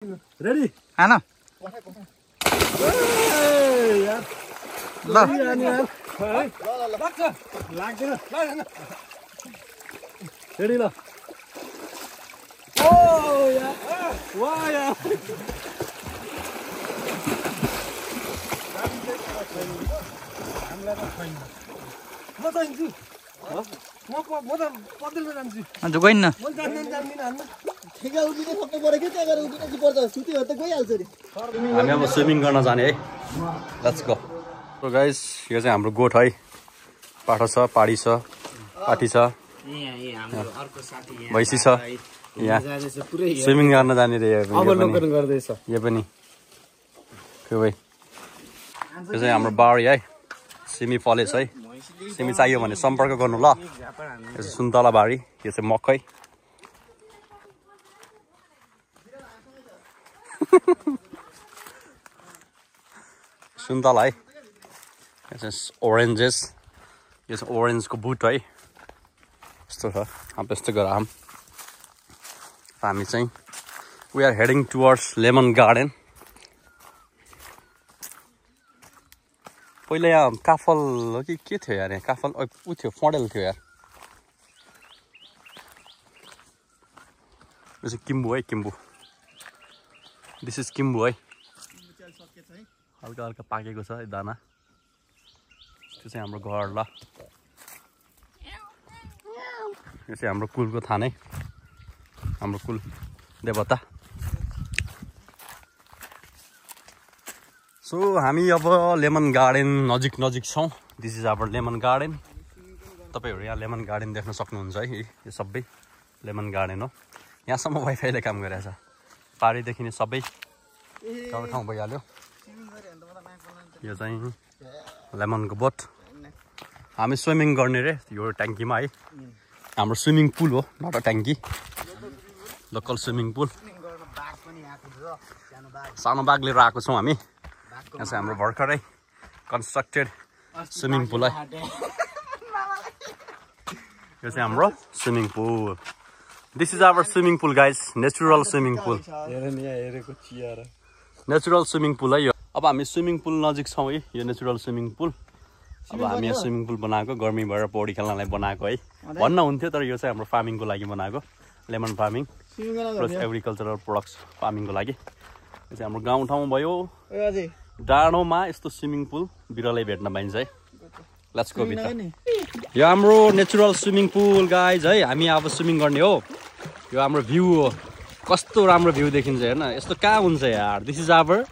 Ready खाना यार ल लाग्दैन रेडी ल ओ यार वा यार म त हिँड्छु म त पत्रिमा जान्छु अन्त गइन न म जान्दिनँ हान्न ठेगा उभिने सक्नु पर्यो कि त्यहाँ गएर उभिने चाहिँ पर्छ सुत्यो त गइहाल्छ नि हामी अब स्विमिङ गर्न जाने है लेट्स गो सो गाइस यो चाहिँ हाम्रो गोठ है पाठो छ पाडी छ पाठी छ भैँसी छ यहाँ स्विमिङ गर्न जाने रे अवलोकन गर्दैछ यो पनि के भाइ यो चाहिँ हाम्रो बारी है सिमी फलेछ है सिमी चाहियो भने सम्पर्क गर्नु ल यो चाहिँ सुन्तला बारी यो चाहिँ मकै सुन्तला है यो चाहिँ ओरेन्जेस यो चाहिँ ओरेन्जको बुट है यस्तो छ अब यस्तो गरेर हामी चाहिँ we are heading towards lemon garden पहिला यहाँ काफल हो कि के थियो यार यहाँ काफल उ थियो फडेल थियो यार यो चाहिँ किम्बु है किम्बु दिस इज किम्बु है हल्का हल्का पाकेको छ है दाना त्यो चाहिँ हाम्रो घर ल यो चाहिँ हाम्रो कुलको थान है हाम्रो कुल देवता सो हामी अब लेमन गार्डन नजिक छौँ this is our lemon garden तपाईँहरू यहाँ लेमन गार्डन देख्न सक्नुहुन्छ है यो सबै लेमन गार्डन हो यहाँसम्म वाइफाईले काम गरिरहेछ पारीदेखि नै सबै ठाउँ भइहाल्यो यो चाहिँ लेमनको बोट हामी स्विमिङ गर्ने रे यो ट्याङ्कीमा है हाम्रो स्विमिङ पुल हो नट अ ट्याङ्की लोकल स्विमिङ पुल सानो बाग लिएर आएको छौँ हामी यहाँ चाहिँ हाम्रो भर्खरै कन्स्ट्रक्टेड स्विमिङ पुल है यो चाहिँ हाम्रो swimming pool this is our swimming pool guys natural swimming pool natural swimming pool है यो अब हामी स्विमिङ पुल नजिक छौँ है यो नेचुरल स्विमिङ पुल अब हामी यहाँ स्विमिङ पुल बनाएको गर्मी भएर पौडी खेल्नलाई बनाएको है भन्न हुन्थ्यो तर यो चाहिँ हाम्रो फार्मिङको लागि बनाएको lemon farming plus agricultural products फार्मिङको लागि यो चाहिँ हाम्रो गाउँठाउँ भयो डाँडोमा यस्तो स्विमिङ पुल बिरलै भेट्न पाइन्छ है लेट्स गो भित्र यो हाम्रो नेचुरल स्विमिङ पुल गाइज है हामी अब स्विमिङ गर्ने हो यो हाम्रो भ्यू हो कस्तो राम्रो भ्यू देखिन्छ हेर्न यस्तो कहाँ हुन्छ यार दिस इज आवर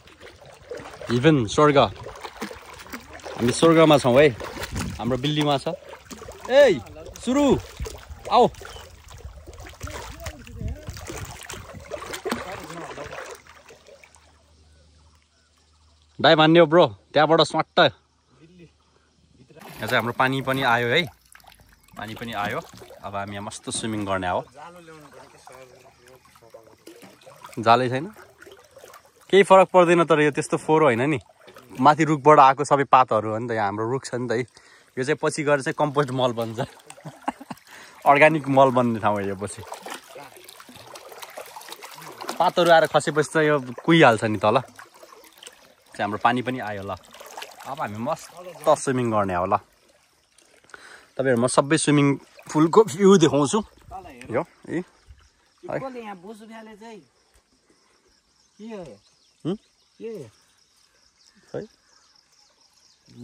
इभन स्वर्ग हामी स्वर्गमा छौँ है हाम्रो बिल्लीमा छ ए सुरु आऊ डाइ भन्ने हो ब्रो त्यहाँबाट स्वाट्ट यहाँ चाहिँ हाम्रो पानी पनि आयो है पानी पनि आयो अब हामी यहाँ मस्त स्विमिङ गर्ने हो जालै छैन केही फरक पर्दैन तर यो त्यस्तो फोहोर होइन नि माथि रुखबाट आएको सबै पातहरू हो नि त यहाँ हाम्रो रुख छ नि त है यो चाहिँ पछि गएर चाहिँ कम्पोस्ट मल बन्छ अर्ग्यानिक मल बन्ने ठाउँ हो यो पछि पातहरू आएर खसेपछि चाहिँ यो कुहिहाल्छ नि तल चाहिँ हाम्रो पानी पनि आयो ल अब हामी मस्त स्विमिङ गर्ने हो ल तपाईँहरू म सबै स्विमिङ पुलको भ्यू देखाउँछु यो है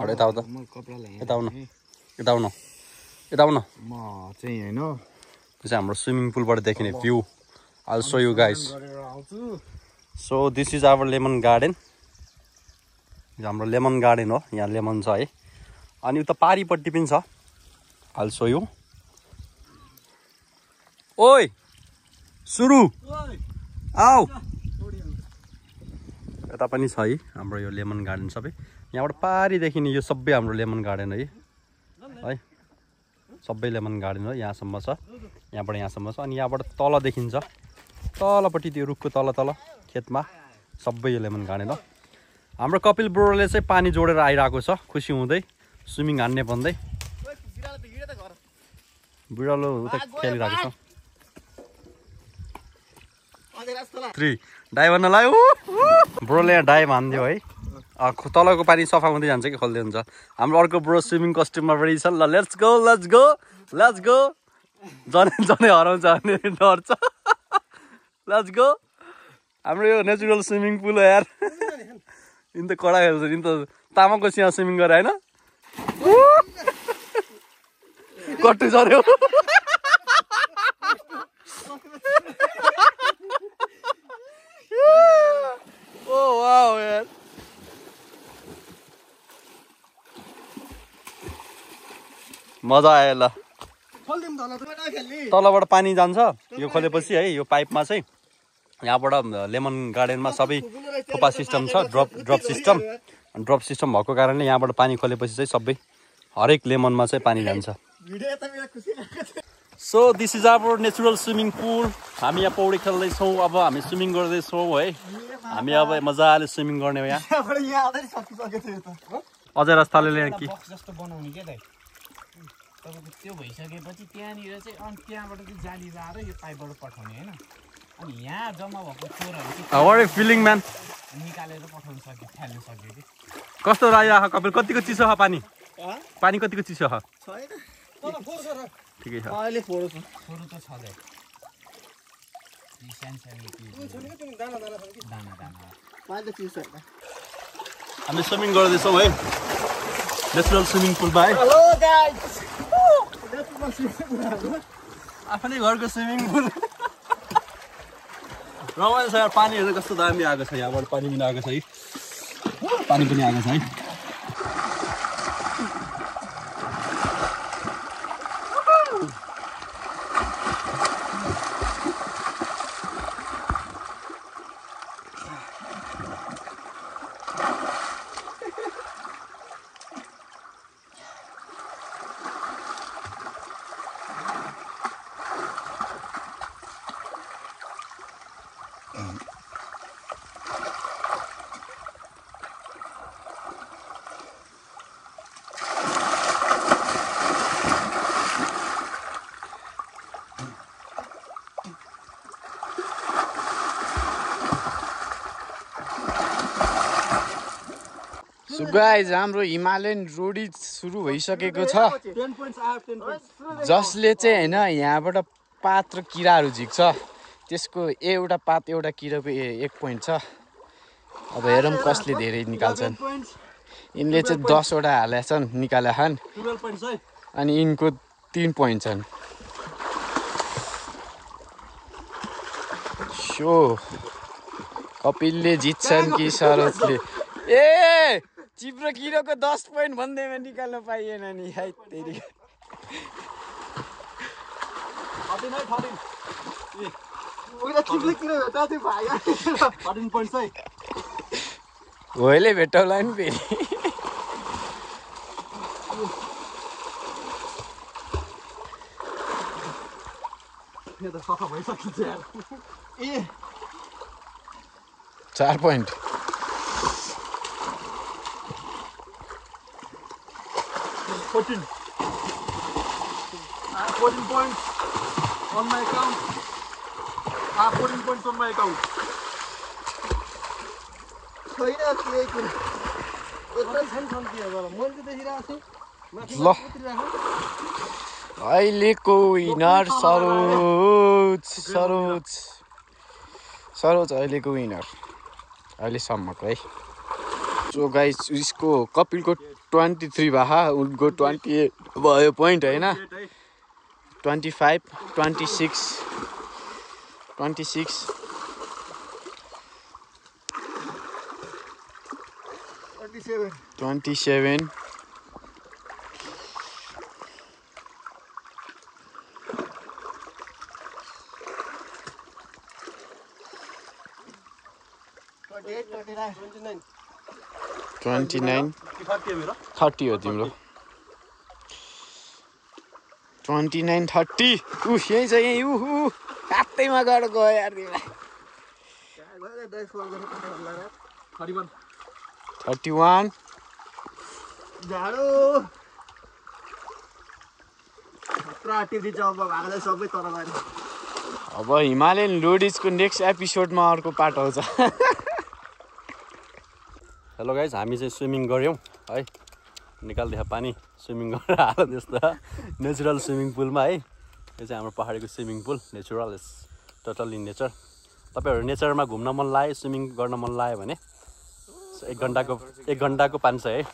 यता आउ त यता आउन यता आउन यता आउन म चाहिँ हैन यो चाहिँ हाम्रो स्विमिङ पुलबाट देखिने view I will show you guys so this is our lemon garden हाम्रो लेमन गार्डन हो यहाँ लेमन छ है अनि उता पारीपट्टि पनि छ आई विल सो यु ओइ सुरु आऊ यता पनि छ है हाम्रो यो लेमन गार्डन सबै यहाँबाट पारीदेखि यो सबै हाम्रो लेमन गार्डन है सबै लेमन गार्डन हो यहाँसम्म छ यहाँबाट यहाँसम्म छ अनि यहाँबाट तल देखिन्छ तलपट्टि त्यो रुखको तल तल खेतमा सबै यो लेमन गार्डन हो हाम्रो कपिल ब्रोले चाहिँ पानी जोडेर आइरहेको छ खुसी हुँदै स्विमिङ हान्ने भन्दै बिरालो उता खेलिरहेको छ 3 डाइभ भन्नलाई ब्रोले यहाँ डाइभ हान्दियो है तलको पानी सफा हुँदै जान्छ कि खोल्दै हुन्छ हाम्रो अर्को ब्रो स्विमिङ कस्ट्युममा पनि छ ल लेट्स गो जनै हराउँछ भने डर छ लेट्स गो हाम्रो यो नेचुरल स्विमिङ पुल हो यार इन त कडा खेल्छ इन त तामाको सिया स्विमिङ गरे हैन कट्टु झर्यो ओ वाउ यार मजा आयो ल तलबाट पानी जान्छ यो खोलेपछि है यो पाइपमा चाहिँ यहाँबाट लेमन गार्डनमा सबै थोपा सिस्टम छ ड्रप सिस्टम भएको कारणले यहाँबाट पानी खोलेपछि चाहिँ सबै हरेक लेमनमा चाहिँ पानी जान्छ so this is our natural swimming pool हामी यहाँ पौडी खेल्दैछौँ अब हामी स्विमिङ गर्दैछौँ है हामी अब मजाले स्विमिङ गर्ने हो यहाँ अझै रस्ताले कि तपाईँको त्यो भइसकेपछि त्यहाँनिर चाहिँ अनि त्यहाँबाट चाहिँ जाली लाएर यो पाइपबाट पठाउने होइन अनि यहाँ जम्मा भएको चोरहरू फिलिङ म्यान निकालेर पठाउनु सक्यो फाल्नु सक्यो कि कस्तो लाग्यो कपिल कतिको चिसो छ पानी पानी कतिको चिसो छ ठिकै छ अहिले फोडो छ छोरो त छँदै हामी स्विमिङ गर्दैछौँ है नेचुरल स्विमिङ पुलमा है आफ्नै घरको स्विमिङ पुल रमाइलो छ यार पानीहरू कस्तो दामी आएको छ यहाँबाट पानी पनि आएको छ है पानी पनि आएको छ है सो गाइज हाम्रो हिमालयन रोडिज सुरु भइसकेको छ जसले चाहिँ होइन यहाँबाट पात र किराहरू झिक्छ त्यसको एउटा पात एउटा किराको 1 पोइन्ट छ अब हेरौँ कसले धेरै निकाल्छन् यिनले चाहिँ 10 वटा हालेका छन् निकाले छन् अनि यिनको 3 पोइन्ट छन् सो कपिलले जित्छन् कि सरोजले ए चिप्रो किरोको 10 पोइन्ट भन्दैमा निकाल्न पाइएन नि है तेरी होइले भेटौला नि फेरि सफा भइसकिन्छ यार ए 4 point $14 points on my account. 14 points on my account. छैन के कुरा यत्रो छन् के होला मैले त देखिरहेको छु ल अहिलेको विनर सरोज अहिलेको विनर अहिलेसम्मको है सो गाइस उसको कपिलको 23 भा उनको 28 भयो पोइन्ट हैन 25 26 27 29 30 हो तिम्रो 29 30 यही छ यही हातैमा गएर गयो यार तिमीलाई 31 झाडो प्राटी जब भागले सबै तर अब हिमालयन लोडिजको नेक्स्ट एपिसोडमा अर्को पार्ट आउँछ। हेलो गाइज, हामी चाहिँ स्विमिङ गऱ्यौँ है, निकालिदियो पानी, स्विमिङ गरेर आएर त्यस्तो नेचुरल स्विमिङ पुलमा है। यो चाहिँ हाम्रो पहाडीको swimming pool, natural is totally nature. तपाईँहरू नेचरमा घुम्न मन लाग्यो, स्विमिङ गर्न मन लाग्यो भने 1 घन्टाको 500 है।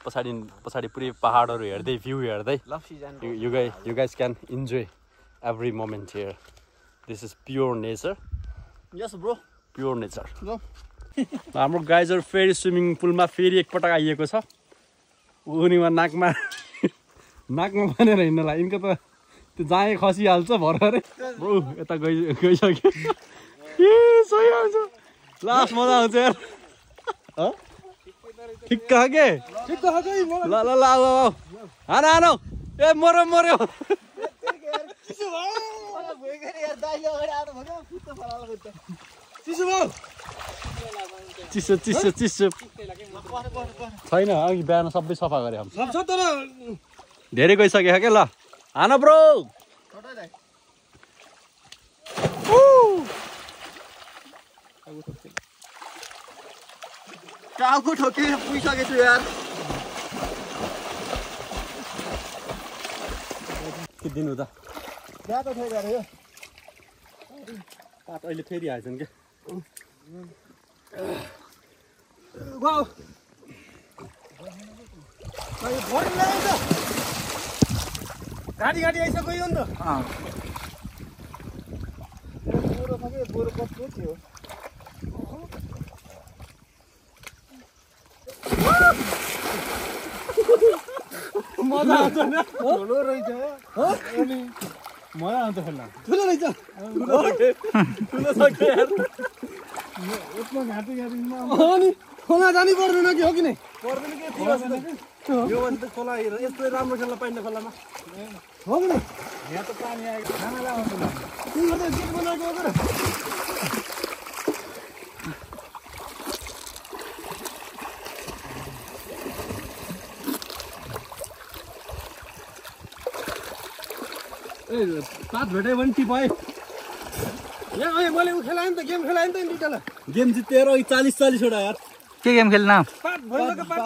पछाडि पुरै पहाडहरू हेर्दै भ्यू हेर्दै you guys can enjoy every moment here. This is pure nature. Yes bro. Pure nature. हाम्रो गाइजहरू फेरि स्विमिङ पुलमा फेरि एकपटक आइएको छ। उनीमा नाकमा भनेर हिँड्नलाई यिनको त त्यो जाँगे खसिहाल्छ भर्खरै। ब्रो यता गइसक्यो। सही आउँछ, लास्ट मजा आउँछ यार। ठिक्क के ल ल ल आऊ हान ए मर्यो चिसो छैन। अघि बिहान सबै सफा गरे धेरै गइसक्यो क्या। ल हान ब्रो। टाउको ठोकेर पुगिसकेको छु यार। के दिनु त रातो थियो यार यो। पात अहिले फेरि आएछन् के। वाउ भाइ भर लाग्यो त। गाडी आइसक्यो यो नि त। बोरो छ के, बोरो कस्तो थियो। मजा आउँछ नि, ठुलो रहेछ अनि मजा आउँछ खेल्न। ठुलो रहेछ। ठुलो छ के यार, यत्रो घाँटी अनि खोला जानु पर्दैन कि हो कि नै? पर्दैन के यो भने त खोला यस्तो राम्रो खेल्न पाइन्न खोलामा हो कि नै? यहाँ त पानी आएको खानालाई आउँदैन। तिम्रो त जित बनाएको हो र। पात भेट्यो भने टिप है। यहाँ मैले उ खेलाएँ नि त, गेम खेलाएँ नि त निटाला। गेम जितेर 40 वटा यार। के गेम खेल्न?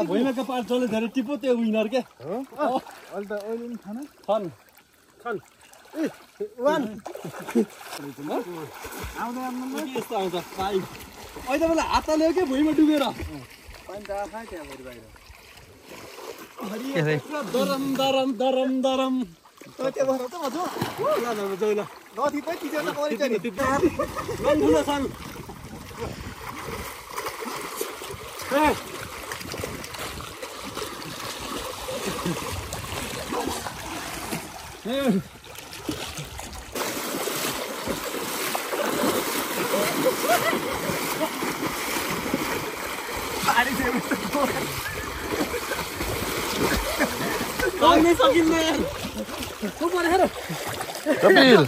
भुइँमाको पात जसले धेरै टिप्यो त्यो विनर के। अहिले त अहिले नि खाना छन् ए वान आउँदा यस्तो आउँछ पाइ। अहिले त मलाई हात हाल्यो के भुइँमा डुबेर। पानी त आफै त्यहाँ भरि बाहिर। दरम त्यो भएर त म जाऊ। नथी पनि तिजोला गरिन्छ नि। ठुलो छन्। सकिँदैन। कपिल